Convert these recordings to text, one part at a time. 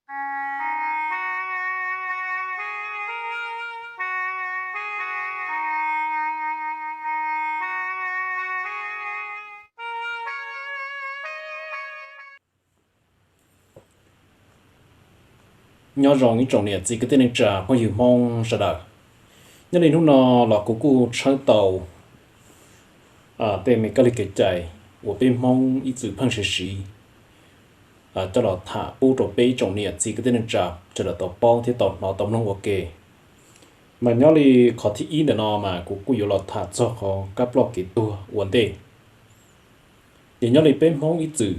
Nyob zoo ib tsoom niam txiv kwv tij neej tsa phooj ywg Hmoob sawv daws. Nyob li hnub no los kuv kuj tshawb tau tej me kab li kev cai uas peb Hmoob ib txwm pheej siv siv coj los tham pub rau peb ib tsoom niam txiv kwv tij neej tsa sawv daws tau paub thiab tau hnov tau mloog ua ke. Mas nyob li qhov thib ib ntawm no mas kuv kuj yuav los tham txog qhov kab ploj kev tuag ua ntej. Ces nyob li peb Hmoob ib txwm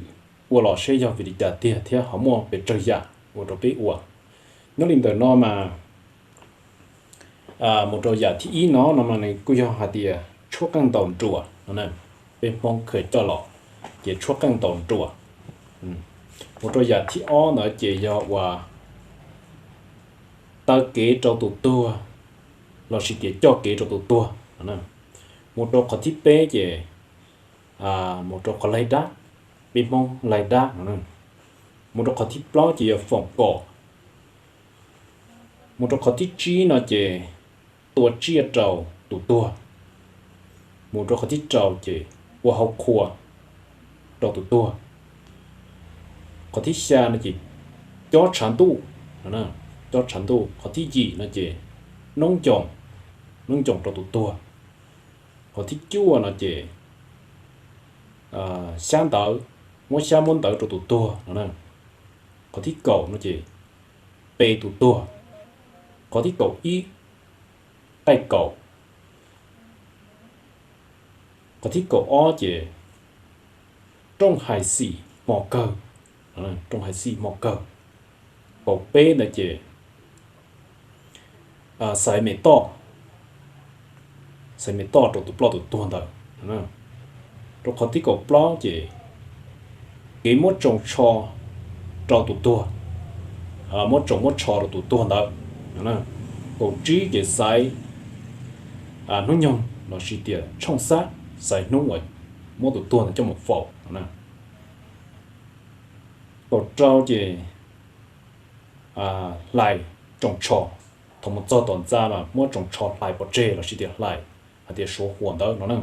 ua los seb yog vim li cas tiag thiab ho muaj pes tsawg yam ua rau peb ua. Nyob li ntawm no mas mus rau yam thib ib no no mas nws kuj yog hais tias tshuab qeej ntaus nruas no, peb Hmoob khaws coj los ces tshuab qeej ntaus nruas. Mus rau yam thib ob ntawd ces yog uas taw kev rau tus tuag lossis tias coj kev rau tus tuag. Mus rau qhov thib peb ces mus rau qhov laig dab, peb Hmoob laig dab no. Mus rau qhov thib plaub ces yog foom kom. Mus rau qhov thib tsib no ces tua tsiaj rau tus tuag. Mus rau qhov thib rau ces ua hauv qhua rau tus tuag. Qhov thib xya no ces cob tshav ntuj, cob tshav ntuj. Qhov thib yim no ces noob ncoos, noob ncoos rau tus tuag. Qhov thib cuaj no ces xyab ntawv, muab xyab muab ntawv rau tus tuag no. Qhov thib kaum no ces pe tus tuag. Qhov thib kaum ib, qaij kaum. Qhov thib kaum ob ces rooj hais xim hmo kawg, rooj hais xim hmo kawg. Kaum peb ntawd ces xaiv me toj, xaiv me toj rau tus ploj tus tuag ntawd. Rau qhov thib kaum plaub ces kev muab tsoos tsho rau tus tuag, muab tsoos muab tsho rau tus tuag ntawd. Kaum tsib ces xaiv hnub nyoog lossis tias tshooj xab, xaiv hnub uas muab tus tuag ntawd coj mus faus. Kaum rau ces hlais tsoos tsho, thaum mus txog tom ntxa mas muab tsoos tsho hlais pov tseg lossis tias hlais hais tias suav huam ntawd no na.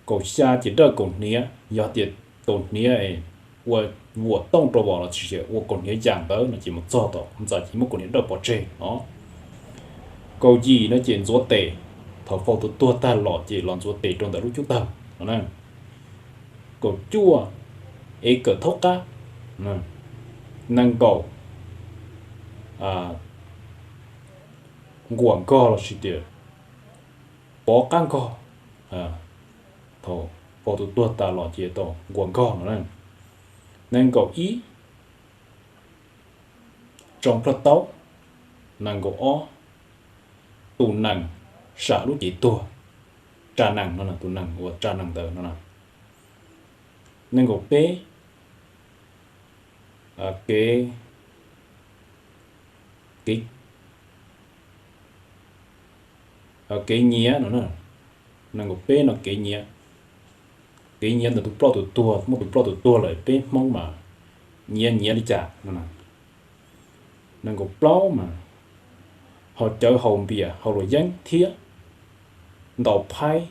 Kaum xya ces dawj kaus hniav, yog tias kaus hniav ua vuam tooj rau los lossis ua kaus hniav yam ntawd no ces mus txog tom ntxa ces muab kaus hniav dawj pov tseg no. Kaum yim no ces ntxuav tes, thaum faus tus tuag tag los ces los ntxuav tes rau ntawm lub cub tawg no na. Kaum cuaj, ev kawm thaub qab. Nees nkaum, nquam nkog lossis tias pov qab nkog, thaum faus tus tuag tas los ces tau nquam nkog no na. Nees nkaum ib, tsoo plhaub taub. Nees nkaum ob, tus nees sam lub cev tuag, tsa nees no, tus nees uas tsa nees ntawd no. Nees nkaum peb, kev, kev, kev nyiav no. Nees nkaum peb no kev nyiav, kev nyiav ntawm tus ploj tus tuag, muaj tus ploj tus tuag lawm peb Hmoob mas nyiav nyiav li cas no. Nees nkaum plaub mas haus cawv haus npias haus luam yeeb thiab ntaus phaib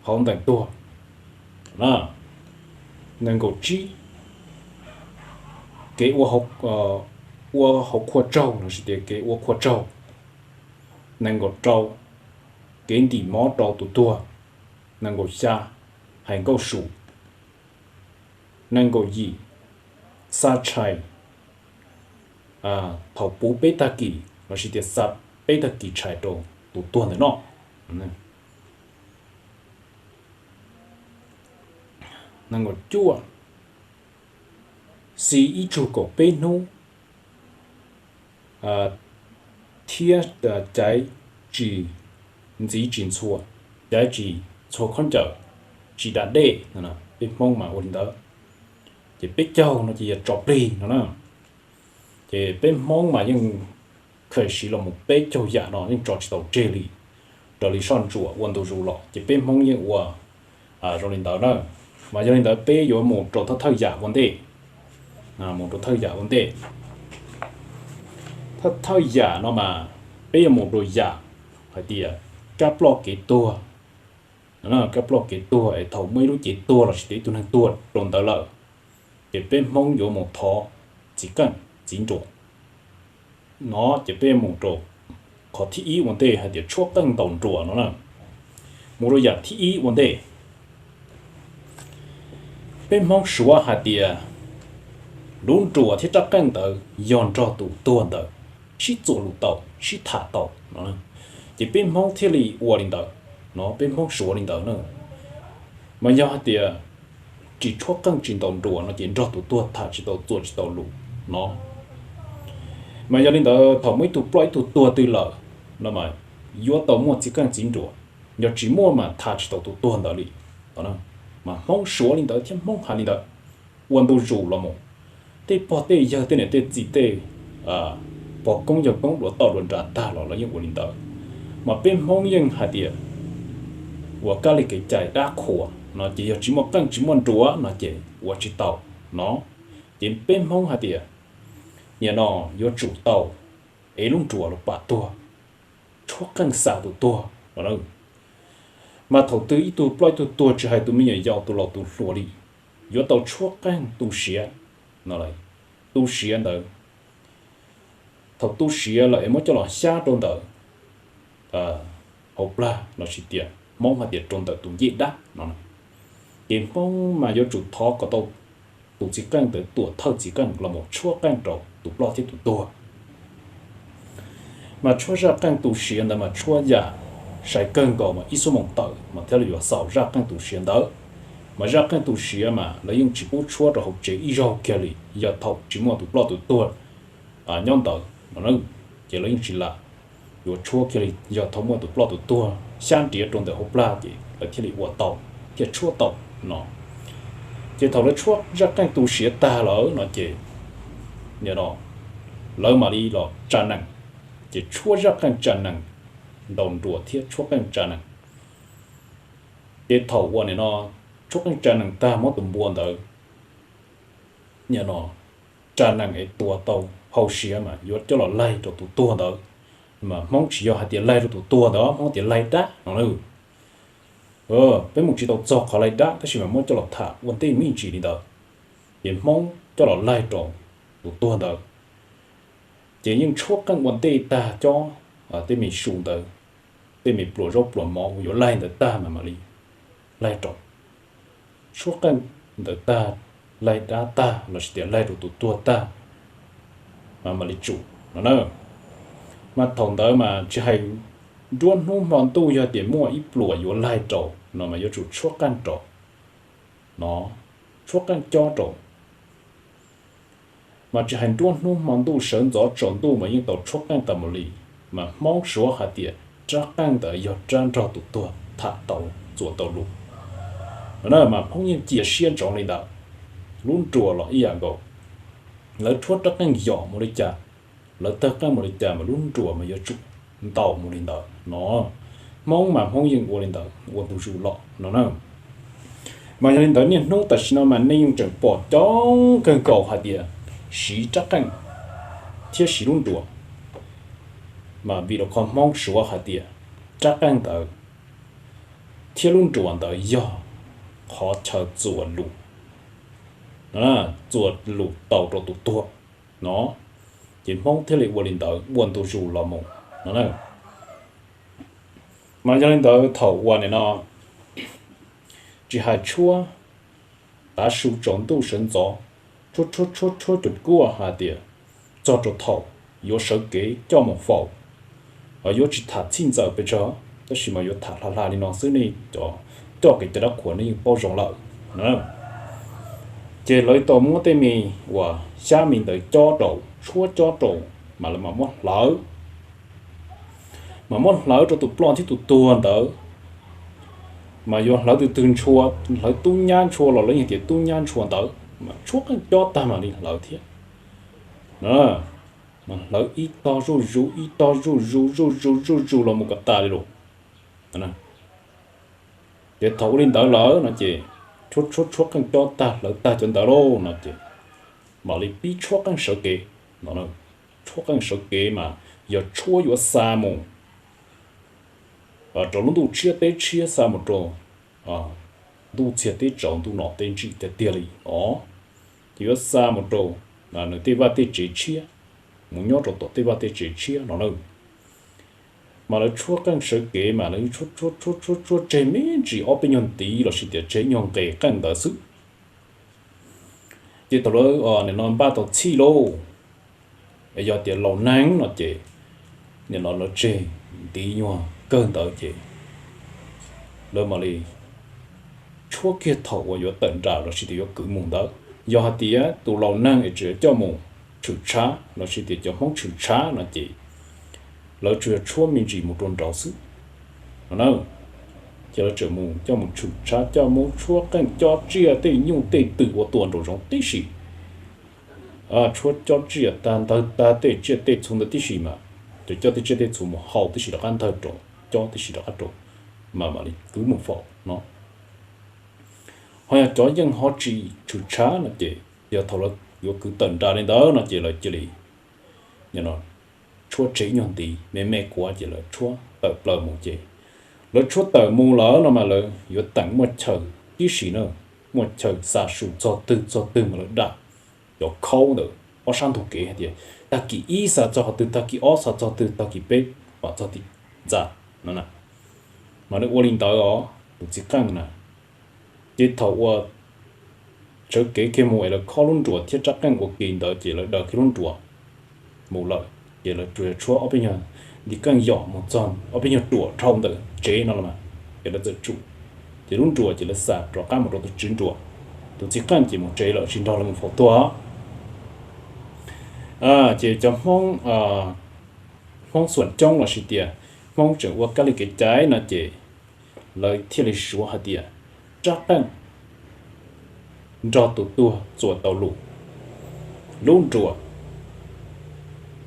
hauv ntees tuag. Nees nkaum tsib, kev ua hauv qhua tsaug lossis tias kev ua qhua tsaug. Nees nkaum rau, kev ntim mov rau tus tuag. Nees nkaum xya, hais nkauj su. Nees nkaum yim, xa tshais thaum puv peb tag kis lossis tias xa peb tag kis tshais rau tus tuag ntawm no. Nees nkaum cuaj, xi ib tsug kaum peb hnub thiab caiv tsis ntxiv tsis ntxhua, caiv tsis ntxhua khaub ncaws, tsis da dej, peb Hmoob mas ua li ntawd. Ces peb caug no ces yog tso plig no na. Ces peb Hmoob mas yeej khaws siv los mus peb caug yam no yeej tso tsis tau tseg li. Raws li soj ntsuam ua ntu zus los ces peb Hmoob yeej ua zoo li ntawd na. Mas yog li ntawd peb yuav mus rau thawj thawj yam ua ntej, mus rau thawj yam ua ntej. Thawj thawj yam no mas peb yuav mus rau yam hais tias kab ploj kev tuag. Kab ploj kev tuag es thaum muaj ib lub cev tuag los sis tias ib tug neeg tuag rau ntawd lawm, ces peb Hmoob yuav mus thov txiv qeej txiv nruas. No ces peb yuav mus rau qhov thib ib ua ntej hais tias tshuab qeej ntaus nruas no na. Mus rau yam thib ib ua ntej, peb Hmoob suav hais tias lub nruas thiab rab qeej ntawd yog nrog tus tuag ntawd sib txuas lus tau sib tham tau no, ces peb Hmoob thiaj li ua li ntawd no, peb Hmoob suav li ntawd na. Mas yog hais tias tsis tshuab qeej tsis ntaus nruas no ces nrog tus tuag tham tsis tau txuas tsis tau lus no. Mas yog li ntawd thaum muaj ib tug ploj ib tug tuag twg lawm no mas yuav tau muaj txiv qeej txiv nruas, yog tsis muaj mas tham tsis tau tus tuag ntawd li. Mas Hmoob suav li ntawd thiab Hmoob hais li ntawd, ua ntu zus los mus, tej pog tej yawg tej niam tej txiv tej pog koob yawg koob dua toj dua nra tag los lawv yeej ua li ntawd. Mas peb Hmoob yeej hais tias ua kab li kev cai dab qhuas no ces yog tsis muaj qeej tsis muaj nruas no ces ua tsis tau no. Ces peb Hmoob hais tias nim no yuav tsum tau ev lub nruas los pam tuag, tshuab qeej xa tus tuag no. Mas thaum twg ib tug ploj ib tug tuag tsis hais tus me nyuam yaus tus laus tus hluas li, yuav tau tshuab qeej tu siav no. Tu siav ntawd, thaum tu siav lawm es muab coj los xyab rau ntawm hauv plag los sis tias Hmoob hais tias rau ntawm tus ncej dab no, ces Hmoob mas yuav tsum thov kom tau tus txiv qeej ntawd tuam thawj txiv qeej los mus tshuab qeej rau tus ploj thiab tus tuag. Mas tshuab zaj qeej tu siav ntawd mas tshuab yam sai kawg nkaus mas ib xuab moos tawm mas thiaj li yuav xaus zaj qeej tu siav ntawd. Mas zaj qeej tu siav mas lawv yeej tsis pub tshuab rau hauv tsev ib zaug kiag li, yog thaum tsis muaj tus ploj tus tuag nyob ntawd no, ces lawv yeej tsis lam yuav tshuab kiag li, yog thaum muaj tus ploj tus tuag xyab nriav rau ntawm hauv plag ces lawv thiaj li ua tau, thiaj tshuab tau no. Ces thaum lawv tshuab zaj qeej tu siav tag lawm no ces nim no lawv mam li los tsa nees, ces tshuab zaj qeej tsa nees, ntaus nruas thiab tshuab qeej tsa nees. Ces thaum uas nim no tshuab qeej tsa nees tag muab tus npua ntawd nim no tsa nees es tua tau hau siav mas yuav coj los laig rau tus tuag ntawd. Mas Hmoob tsis yog hais tias laig rau tus tuag ntawd, Hmoob tias laig dab no na. Peb mus tsis tau txog qhov laig dab tab sis mas muab coj los tham ua ntej me ntsis li ntawd, ces Hmoob coj los laig rau tus tuag ntawd. Ces yeej tshuab qeej ua ntej tag cob tej me su ntawd, tej me pluas zaub pluas mov uas yuav laig ntawd tag mas mam li laig rau, tshuab qeej ntawd tag, laig dab tag los sis tias laig rau tus tuag tag mas mam li tsum no na. Mas thaum ntawd mas tsis hais nruab hnub hmo ntuj, yog tias muaj ib pluas yuav laig rau no mas yuav tsum tshuab qeej rau no, tshuab qeej cob rau. Mas tsis hais nruab hnub hmo ntuj sawv ntxov tsaus ntuj mas yeej tau tshuab qeej tas mus li. Mas Hmoob suav hais tias rab qeej ntawd yog rab nrog tus tuag tham tau txuas tau lus no na. Mas Hmoob yeej cia siab ntsoov li ntawd. Lub nruas los ib yam nkaus, lawv tshuab rab qeej yos mus li cas, lawv tawg qeej mus li cas mas lub nruas mas yuav tsum ntaus mus li ntawd no. Hmoob mas Hmoob yeej ua li ntawd ua ntu zus los no na. Mas yog li ntawd niaj hnub tam sim no mas nej yeej tseem pom coob kawg nkaus hais tias siv rab qeej thiab siv lub nruas. Mas vim rau qhov Hmoob suav hais tias rab qeej ntawd thiab lub nruas ntawd yog qhov chaw txuas lus, txuas lus tau rau tus tuag no, ces Hmoob thiaj li ua li ntawd ua ntu zus los mus no. Mas yog li ntawd thaum uas nim no tsis hais tshuab tav su tsaus ntuj sawv ntxov, tshuab tshuab tshuab tshuab cuag kuaj hais tias txog rau thaum yuav sawv kev coj mus faus, yuav tsis tham txhij ntxaws pes tsawg, tab sis mas yuav tham hla hla li no xwb, nej cov coj kev cai dab qhuas nej yeej paub zoo lawm. Ces lawv tau muab tej me uas xyab me ntawd cob rau, tshuab cob rau, mas lawv mam muab hlawv, mas muab hlawv rau tus ploj thiab tus tuag ntawd. Mas yuav hlawv tus twg ntshua, hlawv tub nyab ntshua los lawv yeej tias tub nyab ntshua ntawd mas tshuab qeej cob tag mam li hlawv thiab. Mas hlawv ib tog zuj zus ib tog zuj zus zuj zus zuj zus los mus kom tas li lawm. Ces thaum ua li ntawd lawm no ces tshuab tshuab tshuab qeej cob tag hlawv tag cov ntawd lauj no ces mam li pib tshuab qeej sawv kev no. tshuab qeej sawv kev mas yog tshuab yuav xa mus rau lub ntuj tshiab teb tshiab, xa mus rau ntuj txhiaj teb tsaus, ntuj nom teb ntsig tiag tiag li no. Ces yuav xa mus rau nws tej vaj tej tsev tshiab, mus nyob rau tom tej vaj tej tsev tshiab no na. Mas lawv tshuab qeej sawv kev mas lawv tshuab tshuab tshuab tshuab tseg me ntsis ob peb nyuag ntiv los sis tias tseg nyuag nqes qeej ntawd xwb. Ces thaum lawv nim no npaj tau txhij lauj, yog tias laus neeg no ces nim no lawv tseg ntiv nyuag kawg ntawd ces lawv mam li tshuab kiag thaum uas yuav tawm nram los sis tias yuav kwv mus ntawd. Yog hais tias tus laus neeg es tseem yuav coj mus tshwm tshab los sis tias cov Hmoob tshwm tshab no ces lawv tsuas yog tshuab me ntsis mus rau nraud xwb no na. Ces lawv tseem mus coj mus tshwm tshab, coj mus tshuab qeej, cob tsiaj tej nyuj tej twm ua tua nraum zoov tib si, tshuab cob tsiaj tag, ntawg tag tej tsiaj tej txhu ntawd tib si mas, ces coj tej tsiaj tej txhu mus hau tib si rov qab ntawg rau, cob tib si rov qab rau, mas mam li kwv mus faus no. Ho yog cov yeej ho tsis tshwm tshab no ces yog thaum lawv yuav kwv tawm nram li ntawd no ces lawv cia li tshuab tseg nyuag ntiv me me kuav ces lawv tshuab tawm plaws mus ces lawv tshuab tawm mus lawm no mas lawv yuav teem muaj chaw tib si na, muaj chaw xa su txog twg txog twg mas lawv dam cov khaub ntawm ob sab ntug kev hais tias tag kis ib xa txog qhov twg, tag kis ob xa txog twg, tag kis peb pom txog tim ntxa no na. Mas nws ua li ntawd os tus txiv qeej na. Ces thaum uas sawv kev kiag mus es lawv khob lub nruas thiab rab qeej ua ke ntawd ces lawv daws kiag lub nruas mus lawm ces lawv tsuas tshuab ob peb nyuag ntiv qeej yom mus txog ob peb nyuag ruam dhau ntawm tsev no los mas, ces lawv txawm tsum, ces lub nruas ces lawv xa rov qab mus rau tus tswv nruas. Tus txiv qeej ces mus tsev lawm tsis nrog lawv mus faus tuag. Ces cov Hmoob, Hmoob xuam coob los sis tias Hmoob tseem ua kab li kev cai no ces lawv thiaj li suav hais tias rab qeej nrog tus tuag txuas tau lus, lub nruas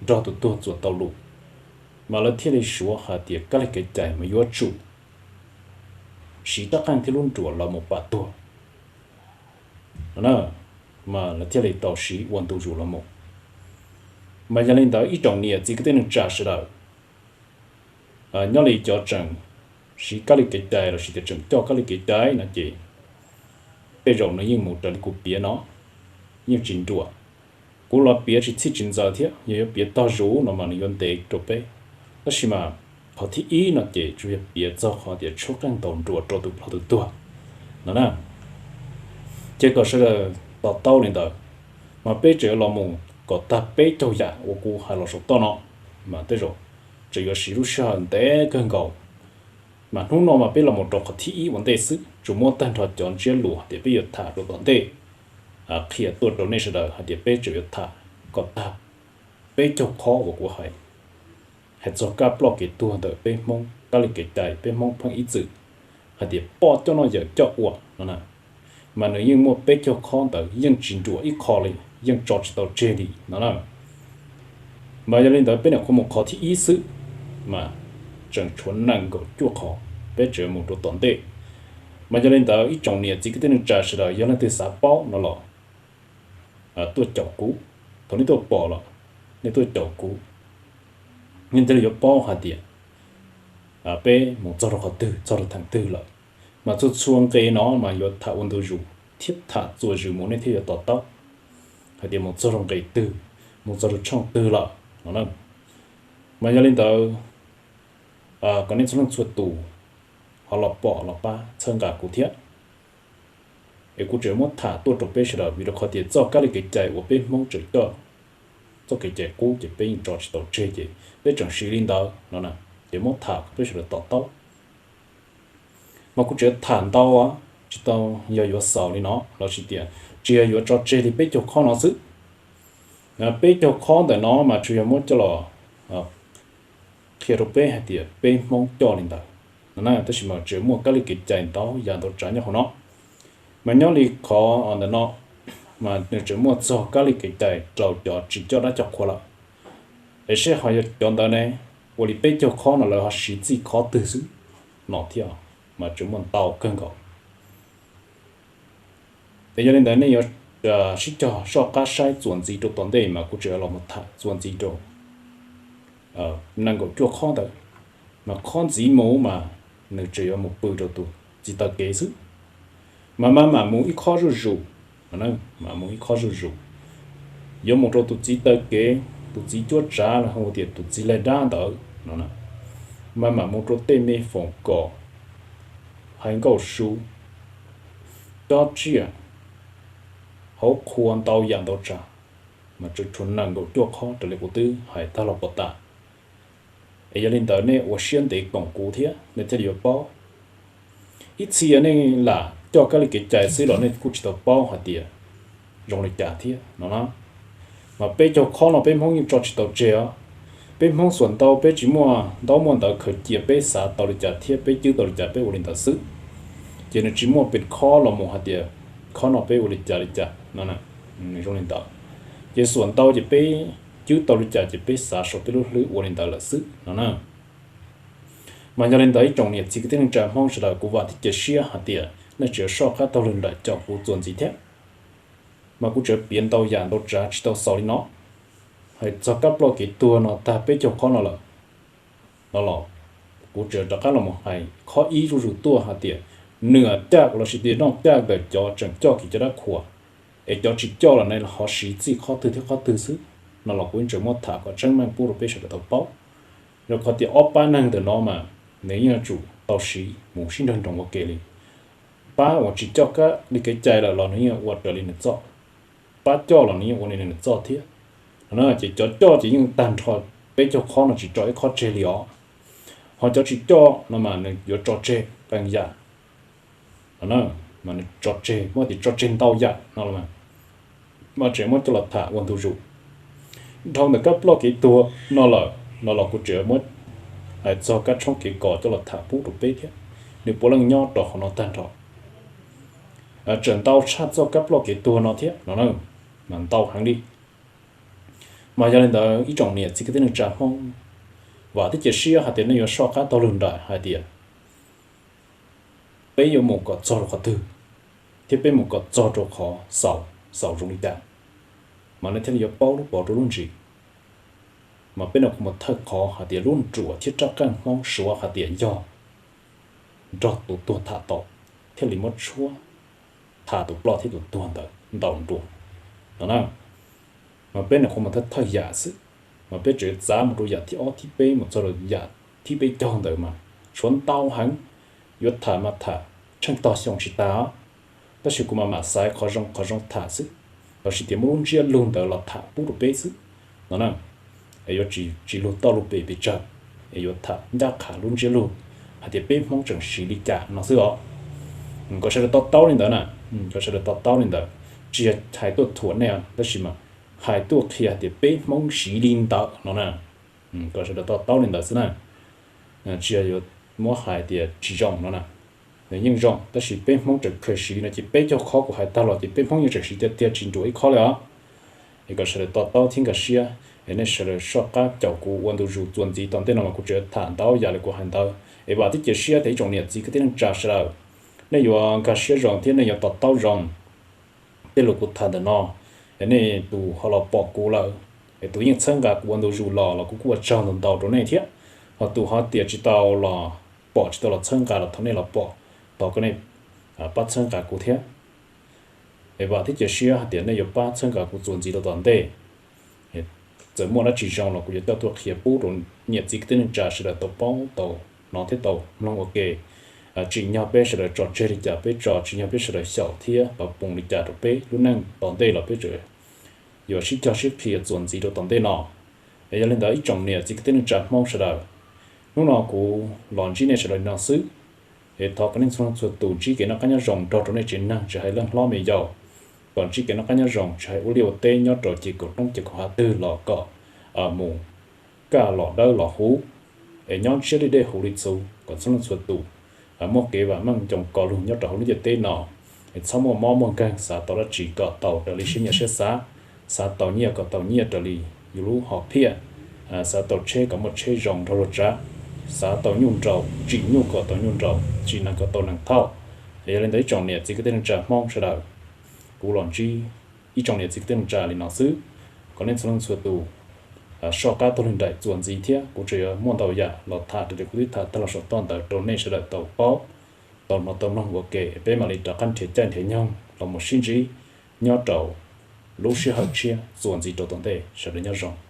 nrog tus tuag txuas tau lus, mas lawv thiaj li suav hais tias kab li kev cai mas yuav tsum siv rab qeej thiab lub nruas los mus pam tuag no na, mas lawv thiaj li tau siv ua ntu zus los mus. Mas yog li ntawd ib tsoom niam txiv kwv tij neej tsa sawv daws, nyob li cov tseem siv kab li kev cai los sis tias tseem coj kab li kev cai no ces tej zaum nws yeej mus raws li kuv piav no, yeej tsis nruam. Kuv los piav tsis txhij tsis ntxaws thiab, yog yuav piav tog zus no mas nws yuav ntev rau peb. Tab sis mas qhov thib ib no ces tsuas yog piav txog qhov tias tshuab qeej ntaus nruas rau tus plhom tus tuag no na. Ces kom sawv daws to taub li ntawd, mas peb tseem yuav los mus kom tag peb caug yam uas kuv hais los saum toj no, mas tej zaum tseem yuav siv lub sij hawm ntev kawg nkaus. Mas hnub no mas peb los mus rau qhov thib ib ua ntej xwb, tsuas muab tag nrho cov ntsiab lus tias peb yuav tham rau tom ntej qhia tuaj rau nej sawv daws hais tias peb tseem yuav tham kom tag peb caug qhov uas kuv hais, hais txog kab ploj kev tuag ntawm peb Hmoob, kab li kev cai peb Hmoob pheej ib txwm hais tias poj coj noj yawm coj ua no na. Mas nws yeej muaj peb caug qhov ntawd yeej tsis nruam ib qho li, yeej tso tsis tau tseg li no na. Mas yog li ntawd peb nyuam qhuav mus qhov thib ib xwb, mas tseem tshuav nees nkaum cuaj qhov, peb tseem mus rau tom ntej. Mas yog li ntawd ib tsoom niam txiv kwv tij neej tsa sawv daws yog leej twg xav paub no los tuaj caum kuv, thaum nej tuaj pom los nej tuaj caum kuv, nej thiaj li yuav paub hais tias peb mus txog rau qhov twg txog rau theem twg lawm. Mas txhua txhua nqe no mas yuav tham ua ntu zus thiab tham txuas zus mus nej thiaj yuav to taub hais tias mus txog rau nqe twg, mus txog rau tshooj twg lawm no na. Mas yog li ntawd kom nej txhua leej txhua tus ho los pom los pab txhawb nqa kuv thiab. Es kuv tseem muab tham tuaj rau peb sawv daws vim rau qhov tias txoj kab li kev cai uas peb Hmoob tseem coj, txoj kev cai qub ces peb yeej tso tsis tau tseg ces peb tseem siv li ntawd no na. Ces muab tham kom peb sawv daws to taub. Mas kuv tseem tham ntau, tsis tau yog yuav xaus li no los sis tias tsis yog yuav tso tseg li peb caug qhov no xwb. Peb caug qhov ntawm no mas tsuas yog muab coj los qhia rau peb hais tias peb Hmoob coj li ntawd no na, tab sis mas tseem muaj kab li kev cai ntau yam ntau tsav nyob hauv no. Mas nyob li qhov ntawm no mas nws tseem muaj txog kab li kev cai rau cov tsis coj dab coj qhua lawm. Es seb ho yog cov ntawd ne, ua li peb caug qhov no lawv ho siv txij qhov twg xwb no thiab, mas tseem muaj ntau kawg nkaus. Es yog li ntawd nej yuav sib cog soj qab saib txuas ntxiv rau tom ntej mas kuv tseem los mus tham txuas ntxiv rau nees nkaum cuaj qhov ntawd, mas qhov ntxiv mus mas nws tseem yuav mus pw rau tus txiv taw kev xwb. Mas mam mam mus ib qhov zuj zus, mam mus ib qhov zuj zus, yuav mus rau tus txiv taw kev, tus txiv cuab tsav los hu tias tus txiv laig dab ntawd no, mam mam mus rau tej me foom kom, hais nkauj su, cob tsiaj, hauv qhua ntau yam ntau tsav, mas tseem tshuav nees nkaum cuaj qhov raws li kuv twb hais tag los puas tas. Es yog li ntawd nej ua siab ntev koom kuv thiab nej thiaj li yuav paub. Ib txhia nej lam coj kab li kev cai xwb los nej kuj tsis tau paub hais tias zoo li cas thiab no na. Mas peb caug qhov no peb Hmoob yeej tso tsis tau tseg os. Peb Hmoob xuam ntau peb tsis muaj ntaub muaj ntawv khaws cia, peb xav tau li cas thiab peb cwb tau li cas peb ua li ntawd xwb. Ces nws tsis muaj pes khob los mus hais tias khob no peb ua li cas li cas no, nws zoo li ntawd. Ces xuam ntau ces peb cwb tau li cas ces peb xav saum peb lub hlwb ua li ntawd lawm xwb no na. Mas yog li ntawd ib tsoom niam txiv kwv tij neej tsa Hmoob sawv daws, kuv vam thiab cia siab hais tias nej tseem soj qab taug lw nraim caum kuv txuas ntxiv thiab. Mas kuv tseem piav ntau yam ntau tsav tsis tau xaus li no. Hais txog kab ploj kev tuag no tag peb caug qhov no lawm no los, kuv tseem rov qab los mus hais qhov ib zuj zus tuaj hais tias nws caj los sis tias noj caj ntawm cov tseem coj kev cai dab qhuas, es cov tsis coj los nws ho siv txij qhov twg thiab qhov twg xwb no los kuv yeej tseem muab tham kom tseeb meej pub rau peb sawv daws tau paub. Rau qhov tias ob pab neeg ntawm no mas nws yeej yuav tsum tau siv mus sib nrag nroos ua ke li. Pab uas tsis coj kab li kev cai lawm los nws yeej ua raws li nws txoj, pab coj los nws yeej ua li nws txoj thiab. Ces cov coj ces yeej tag nrho peb caug qhov no tsis tso ib qhov tseg li os. Ho cov tsis coj no mas nws yuav tso tseg qee yam, mas nws tso tseg, muab tias tso tseg ntau yam no los mas tseem muab coj los tham ua ntu zus. Dhau ntawm kab ploj kev tuag no lawm no los kuv tseem muab hais txog kab tshoob kev kos coj los tham pub rau peb thiab, nws puav leej nyob rau qhov no tag nrho. Tseem ntau tshaj txoj kab ploj kev tuag no thiab no, mas ntau heev li. Mas yog li ntawd ib tsoom niam txiv kwv tij neej tsa Hmoob, vam thiab cia siab hais tias nej yuav soj qab taug lw nraim hais tias peb yuav mus kom txog rau qhov twg, thiab peb mus kom txog rau qhov xaus, xaus zoo li cas, mas nej thiaj li yuav paub lub pov rau lub ntsis. Mas peb no kuv mus thawj qhov hais tias lub nruas thiab rab qeej Hmoob suav hais tias yog nrog tus tuag tham tau, thiaj li muab tshuab tham tus ploj thiab tus tuag ntawd ntaus nruas no na. Mas peb no kuv mus thawj thawj yam xwb, mas peb tseem txav mus rau yam thib ob thib peb mus txog rau yam thib peb caug ntawd mas tshuav ntau heev, yuav tham mas tham tsheej tog xyoo tsis tas. Tab sis kuv mam mam xaiv qhov zoo qhov zoo tham xwb, los sis tias muab lub ntsiab lus ntawd los tham pub rau peb xwb no na. Es yuav tsis lug toj lug pem pes tsawg, es yuav tham ncaj qha lub ntsiab lus hais tias peb Hmoob tseem siv li cas no xwb os. Kom sawv daws to taub li ntawd na, kom sawv daws to taub li ntawd. Tsis yog hais tuaj thuam nej, tab sis mas hais tuaj qhia hais tias peb Hmoob siv li ntawd no na. Kom sawv daws to taub li ntawd xwb na. Tsis yog yuav muab hais tias tsis zoo no na, nws yeej zoo, tab sis peb Hmoob tseem khaws siv li no ces peb caug qhov kuv hais tag los ces peb Hmoob yeej tseem siv tiag tiag tsis nruam ib qhov li os. Es kom sawv daws to taub thiab nkag siab, es nej sawv daws soj qab caum kuv ua ntu zus txuas ntxiv tom ntej no mas kuv tseem tham ntau yam li kuv hais ntawd. Es vam thiab cia siab tias ib tsoom niam txiv kwv tij neej tsa sawv daws, nej yuav nkag siab zoo thiab nej yuav to taub zoo tej lus kuv tham ntawm no. Es nej tus ho los pom kuv lawm, es tus yeej txhawb nqa kuv ua ntu zus los los kuv kuj ua tsaug ntau ntau rau nej thiab. Ho tus ho tias tsis tau los pom, tsis tau los txhawb nqa los thov nej los pom, thov kom nej pab txhawb nqa kuv thiab. Es vam thiab cia siab hais tias nej yuav pab txhawb nqa kuv txuas ntxiv rau tom ntej. Txawm muaj dab tsi zoo los kuv yuav coj tuaj qhia pub rau niam txiv kwv tij neej tsa sawv daws tau paub tau hnov thiab tau mloog ua ke. Tsim nyog peb sawv daws tso tseg li cas peb tso, tsim nyog peb sawv daws xyaum thiab pab poom li cas rau peb lub neej tom ntej los peb tseem yuav sib cog sib qhia txuas ntxiv rau tom ntej no. Es yog li ntawd ib tsoom niam txiv kwv tij neej tsa Hmoob sawv daws, hnub no kuv los ntsib nej sawv daws li no xwb. Es thov kom nej txhua leej txhua tus ntsib kev noj qab nyob zoo nrog rau nej tsev neeg tsis hais leej hlob me yaus, kom ntsib kev noj qab nyob zoo tsis hais ua liaj ua teb nyob rau ces kaum roob ces kaum hav twg los kom mus kaj los dawb los huv, es nyob ntsiab li dej huv li txhuv, kom txhua leej txhua tus muaj kev vam meej ncoos kos lug nyob rau hauv lub ntiaj teb no. Es txhob muaj mob muaj nkeeg, xav tau dab tsi kom tau raws li siab nyiam siab xav, xav tau nyiaj kom tau nyiaj raws li yus lub hom phiaj, xav tau tsheb kom muaj tsheb zoo nrog luag tsav, xav tau nyuj nraug, tsim nyuj kom tau nyuj nraug, tsim nees kom tau nees thauj. Es yog li ntawd ib tsoom niam txiv kwv tij neej tsa Hmoob sawv daws, kuv los ntsib ib tsoom niam txiv kwv tij neej tsa li no xwb, kom nej txhua leej txhua tus soj qab taug lw nraim txuas ntxiv thiab. Kuv tseem yuav muaj ntau yam los tham raws li kuv twb tham tag los saum toj ntawd rau nej sawv daws tau paub, tau hnov tau mloog ua ke, peb mam li rov qab nrhiav caij nrhiav nyoog los mus sib ntsib nyob rau lub sij hawm tshiab txuas ntxiv rau tom ntej. Sawv daws nyob zoo.